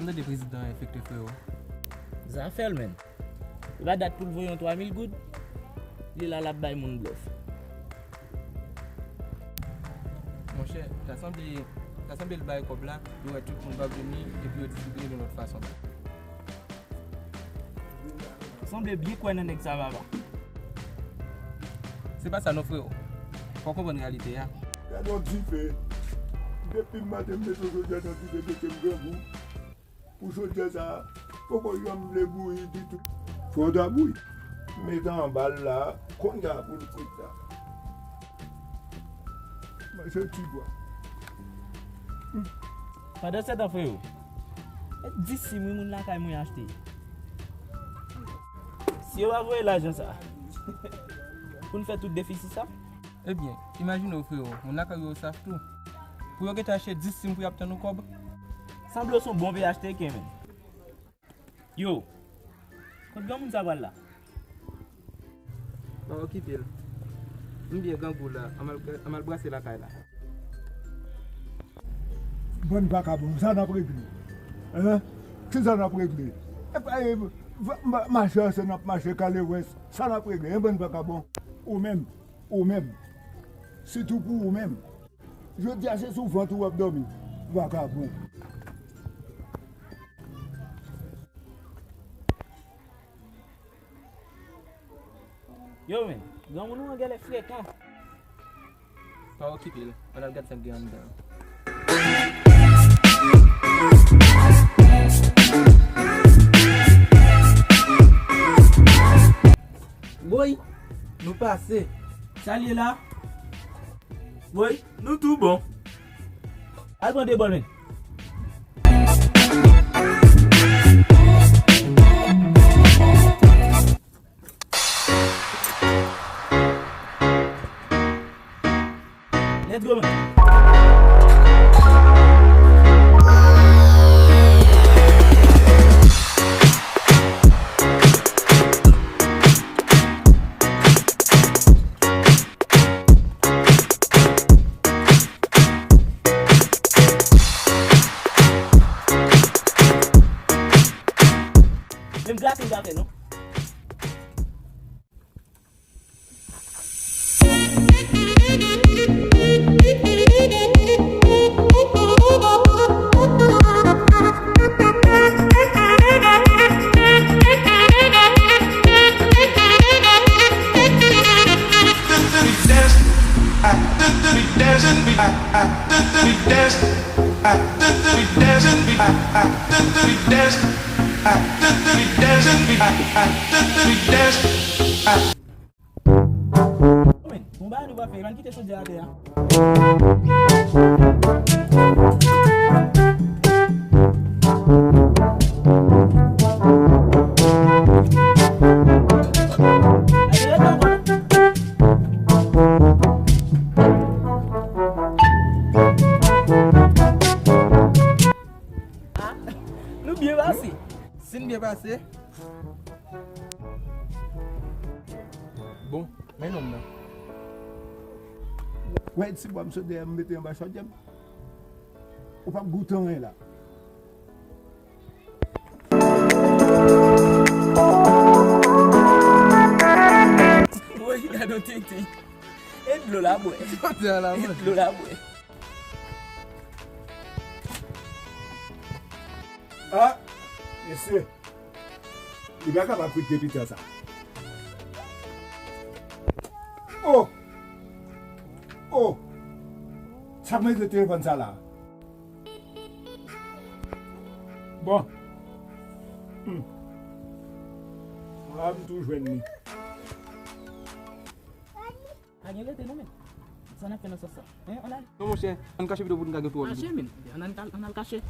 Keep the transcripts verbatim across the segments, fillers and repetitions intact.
Tande prezidan enfekte, freo. Zafè l, menn. Li pa dat pou l voye yon twa mil goud. Li la, l ap bay moun blòf. Monchè, ta sanble, ta sanble l bay kòb la, yo wè tout moun p ap vini, epi yo distribiye l yon lòt fason. Sanble byen kwè nan nèg sa, papa. Se pa sa non, freo. Fò w konprann reyalite a. Gade yon dife. Depi m maten m mete w jodi a nan dife, mete m grangou. Pou jodi a sa, poko janm vle bouyi ditou. Fò w ta bouyi. Mete anba l la, konnya pou l kwit la. Manje ti bwa. Pandan se tan, freo, e dis sim wi moun lakay mwen achte. Si yo pa voye lajan sa pou n fè tout defisi sa. Ebyen, imajine w, freo, moun lakay ou yo sav tou. Pou yo gentan achte dis sim pou y ap tann yon kòb. Sanble w se yon bon P H T K, menn. Yo, kot granmoun sa pral la? Pa okipe l. M byen grangou la, an m al, an m al brase lakay la. Bann vakabon, sa n ap regle? Hein? Kisa n ap regle? Epa, e, va, va, mache, se n ap mache kale wès. Sa n ap regle, hein, bann vakabon? Ou menm, ou menm. Sitou pou ou menm. Jodi a, se sou vant ou w ap dòmi. Vakabon. Yo, men, granmoun ou an genlè frekan. Pa okipe l, ann al gad sa k gen anndan an. Woy, nou pase. Sa l ye la? Woy, nou tou bon. Al pran de bòl, men. Let's go, man. Menm glase m pa fè non. Men, bon bagay nou pral fè, pa kite chodyè atè a. Ah, nou byen pase. Si n byen pase. Bon, men nonm nan. Wè, ti bwa m sot dèyè m mete anba chodyè m. Ou p ap goute anyen la. Woy, gade yon tenten. E dlo la bwè. Chodyè a la bwè. E dlo la bwè. Ah, mesye. Li pa kapab kwit depi tan sa. Oh! Oh! Sa k mete telefòn sa la? Bon. Hmm. Ah, m tou jwenn li. Pa gen rete non, men. Sa n ap fè nan sans sa? Hein, ann al. Non, monchè, ann kache pito pou n ka gen twò vide. Kache, men. Ann, ann, ann al kache.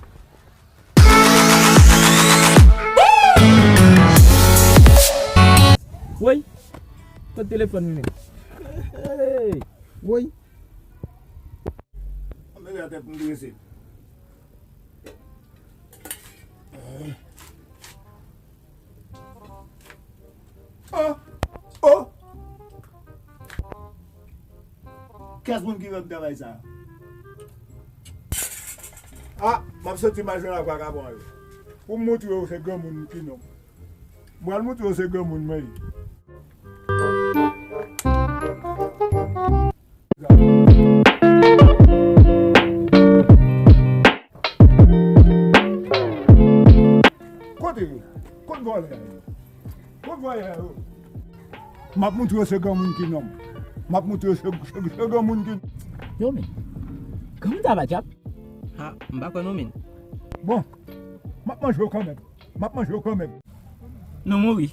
Woy! Kot telefòn mwen, men? Hey! Woy! Ann mete atè pou m drese. Oh! Oh! Kiyès moun ki fè m travay sa? Ah, m ap soti m al jwenn ak vakabon yo. Pou m montre w se granmoun ki nonm. M pral montre w se granmoun mwen ye. Kote yo? Kot vòlè a yo? Kot vòlè a yo? M ap montre yo se granmoun ki nonm. M ap montre yo se, se, se granmoun ki... Yo, men. Granmoun sa pa djab? Ha, m pa kwè non, men. Bon, m ap manje w kanmenm. M ap manje w kanmenm. Nou mouri.